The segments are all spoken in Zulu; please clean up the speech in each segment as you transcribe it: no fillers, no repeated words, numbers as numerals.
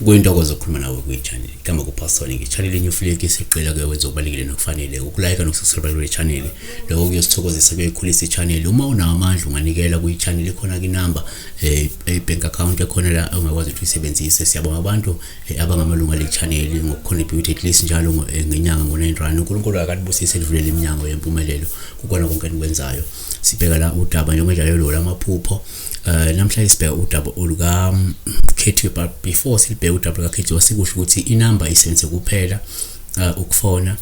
Kuyintokozo ukukhuluma nawe kwi-channel. Igama kuPastor ngi-channel New Flake siqela ke wenza okubalulekile nokufanele ukulike nokusubscribe kule channel. Lokho kuyosithokozisa kuyoyikhulisa i-channel. Uma unawo amandla unganikela kwi-channel ikhona kinamba e-bank account ekhona la ongakwazi ukuthi uyisebenzise. Siyabonga abantu abangamalungu ale channel ngokucontribute at least njalo ngenyanga ngo-9 rand. UNkulunkulu akanibusise elivulele iminyango yempumelelo kukona konke enikwenzayo. Sibheka la udaba njengenjalo lamaphupho. Namhlanje sibheka udaba oluka Khethiwe, but before silibheka udaba luka Khethiwe sikusho ukuthi inamba isebenze kuphela ukufona.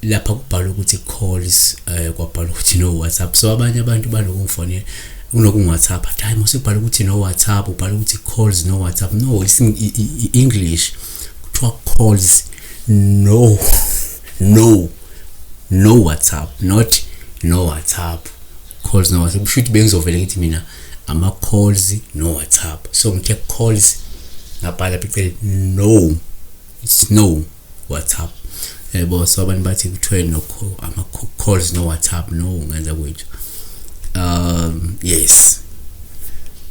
Lapha kubhalwa ukuthi calls, kwabhalwa ukuthi no WhatsApp, so abanye abantu banokungifonela unokungi-WhatsApp athi hayi mose kubhalwa ukuthi no WhatsApp, ubhalwa ukuthi calls no WhatsApp. No, it's in English kuthiwa calls no no no WhatsApp, not no WhatsApp, calls no WhatsApp. Kusho ukuthi bengizovele ngithi mina ama calls no WhatsApp, so ngithe calls ngabhala phecelezi no, it's no WhatsApp yebo. So abantu bathi kuthiwe no ama calls no WhatsApp, no ngenza kwethu. Yes,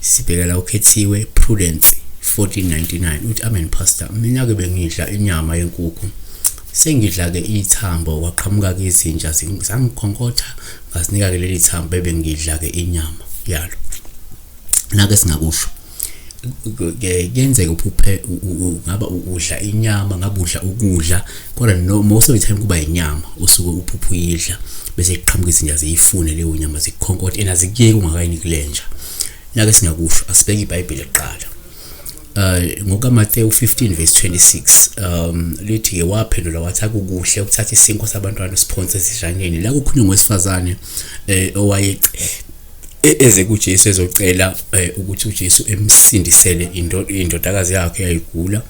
sibheka la uKhethiwe Prudence 1499 uthi amen pastor, mina ke bengidla inyama yenkukhu, sengidla ke ithambo, kwaqhamuka ke izinja zangikhonkotha, ngasinika ke leli thambo ebengidla ke inyama yalo. Nake singakusho ke kuyenzeka uphuphe ngaba udla inyama, ngabe udla ukudla, kodwa no most of the time kuba inyama usuke uphuphe uyidla, bese kuqhamuka izinja ziyifune leyo nyama, zikhonkothe and azikuyeki ungakayiniki lenja. Nake singakusho, asibheke iBhayibheli kuqala. NgokaMathewu 15 verse 26 lithi ke waphendula wathi akukuhle ukuthatha isinkwa sabantwana siphonse esizhaneni. La kukhulunywa ngowesifazane owaye eze kuJesu ezocela ukuthi uJesu emsindisele indodakazi yakhe eyayigula.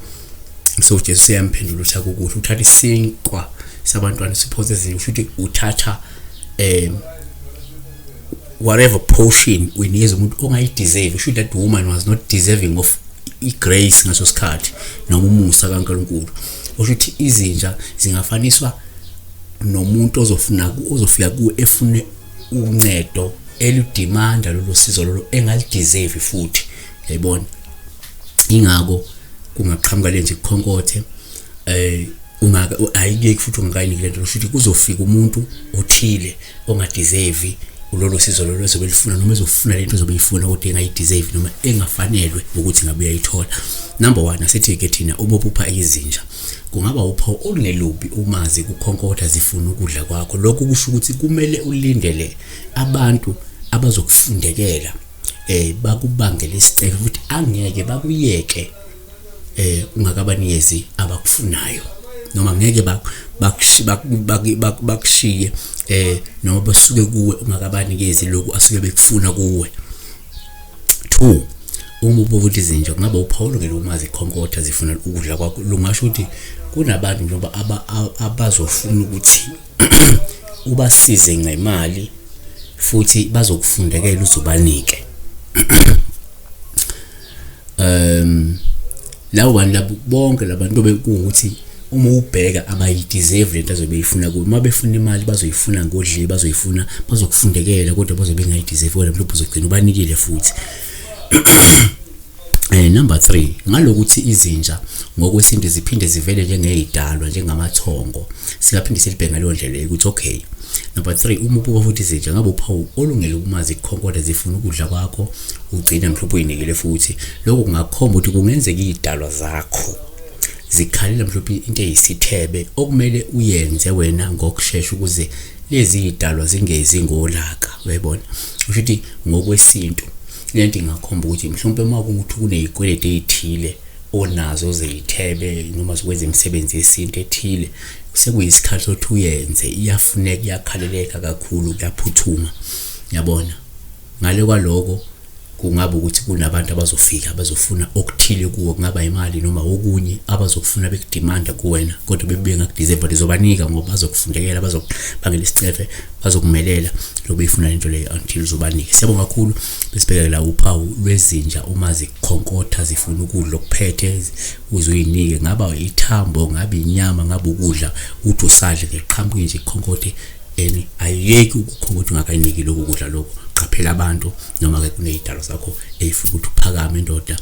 So uJesu uyamphendula ukuthi akukuhle uthatha isinkwa sabantwana siphonse esizhaneni, kusho ukuthi uthatha whatever portion uyinikeza umuntu ongayideserve. Kusho that woman was not deserving of i-grace ngaso sikhathi noma umusa kaNkulunkulu. Kusho ukuthi izinja zingafaniswa nomuntu ozofuna ozofika kuwe efune uncedo eludemanda lolo sizo lolo engalideserve futhi, yayibona. Ingako kungaqhamuka lenje ikhonkothe ungaka ayikeki futhi ungakayiniki lento, kusho ukuthi kuzofika umuntu othile ongadeserve lolo sizo lolo ezobe lifuna noma ezofuna lento ezobe ifuna kodwa engayideserve noma engafanelwe ukuthi ngabe uyayithola. Number 1, asithi ke thina uma uphupha izinja kungaba uphawu olungelubi uma zikukhonkotha zifuna ukudla kwakho. Lokhu kusho ukuthi kumele ulindele abantu abazokufundekela bakubangele isicelo ukuthi angeke bakuyeke ungakabanikezi abakufunayo, noma ngeke bakushiye noma basuke kuwe ungakabanikezi lokhu asuke bekufuna kuwe. 2, uma ubuka izinja kungaba uphawu ngeluma zikhonkotha zifuna ukudla kwakho, lungasho ukuthi kunabantu njengoba abazofuna ukuthi ubasize ngemali futhi bazokufundekela uzobanike. Labo bantu labo bonke labantu bekuwukuthi uma ubheka abayideserve lento azobe beyifuna kuwe. Uma befuna imali bazoyifuna ngodli, bazoyifuna, bazokufundekela, kodwa bazobe bengayideserve, kodwa mhlawumbe uzogcina ubanikile futhi. Number 3, ngalokuthi izinja ngokwesintu ziphinde zivele njengezidalwa njengamathongo, singaphinde silibheke ngaleyo ndlela ukuthi okay. Number 3, uma ubuka futhi izinja ngabe uphawu olungele uma zikhonkotha zifuna ukudla kwakho ugcina mhlawumbe uyinikele futhi, lokho kungakhomba ukuthi kungenzeka izidalwa zakho zikhalela mhlawumbe into eyisithebe okumele uyenze wena ngokushesha ukuze lezi zidalwa zingezi ngolaka, uyayibona. Kusho ukuthi ngokwesintu lento ingakhomba ukuthi mhlawumbe uma kuwukuthi kunezikweletu ezithile onazo zeyithebe noma zokwenza imisebenzi yesintu ethile, sekuyisikhathi sokuthi uyenze, iyafuneka, iyakhaleleka kakhulu, kuyaphuthuma, yabona. Ngale kwaloko kungaba ukuthi kunabantu abazofika bazofuna okuthile kuwe, kungaba imali noma okunye abazokufuna bekudemanda kuwena, kodwa bebengakudeserve, but uzobanika ngoba bazokufundekela, bazokubangela isicefe, bazokumelela lokhu beyifuna lento leyo until uzobanika. Siyabonga kakhulu. Besibheke la uphawu lwezinja uma zikhonkotha zifuna ukudla okuphethe uzoyinike, ngaba ithambo, ngabe inyama, ngabe ukudla, uthi usadle ngeqhamuke nje ikhonkothe And ayiyeki ukukhonga ukuthi ungakayiniki lokhu kudla lokhu. Qaphela abantu, noma-ke kuney'dalo zakho ey'funa ukuthi uphakame ndoda,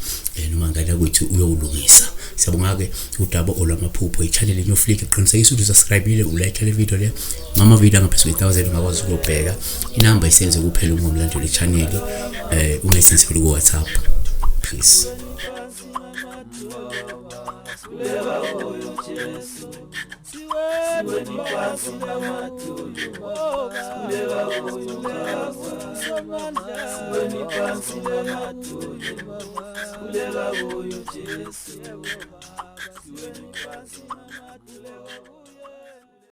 noma ngane ukuthi uyowulungisa. Siyabonga-ke udaba olwamaphupho, i-channel New Flick. Qinisekisa ukuthi usubscribe-ile, ulike le video le, ngama-video angaphezu kwe-1000 ungakwazi ukuyobheka. Inamba isenze kuphela uma umlandeli i-channel, ungayisenzi ku-WhatsApp. Peace. Sikhuleka kuyo Jesu, siweni phansi.